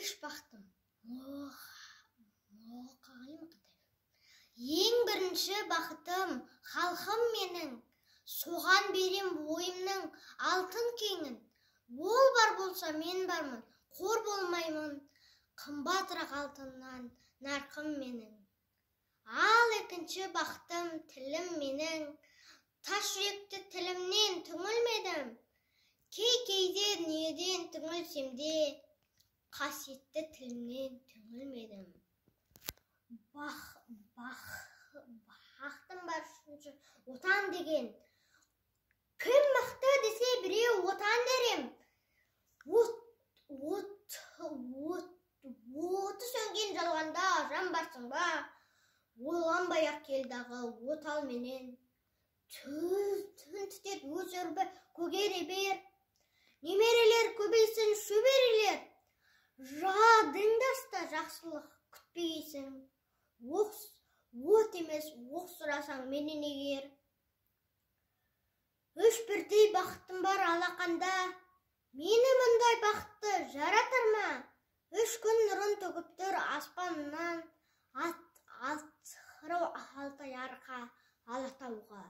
Үш бақытым. Мұқағали Мақатаев. Ең бірінші бақытым халқым менің, соған берем бойымның алтын кеңін. Ол бар болса, мен бармын, қор болмаймын, қымбатырақ алтыннан нарқым менің. Ал екінші бақытым тілім менің, тас жүректі тілімнен түңілмедім. Кей кейде дүниеден түңілсем де, қасиетті тілімнен түңілмедім. Бақ, бақ, бақытым бар үшінші отан деген. Кім мықты десе біреу, отан дерем. От, от, от, оты сөнген жалғанда жан барсың ба? Ойланбай ақ кел дағы от ал менен. Түн түтет, өз өрбі көгере бер. Немерелер көбейсін, шөберелер. Жадыңды ұста, жақсылық күтпейсің. Оқ, от емес, оқ сұрасаң менен егер. Үш бірдей бақытым бар алақанда. Мені мұндай бақытты жаратар ма? Үш күн нұрын төгіп тұр аспаннан. Атырау, Алтай, Арқа, Алатауға.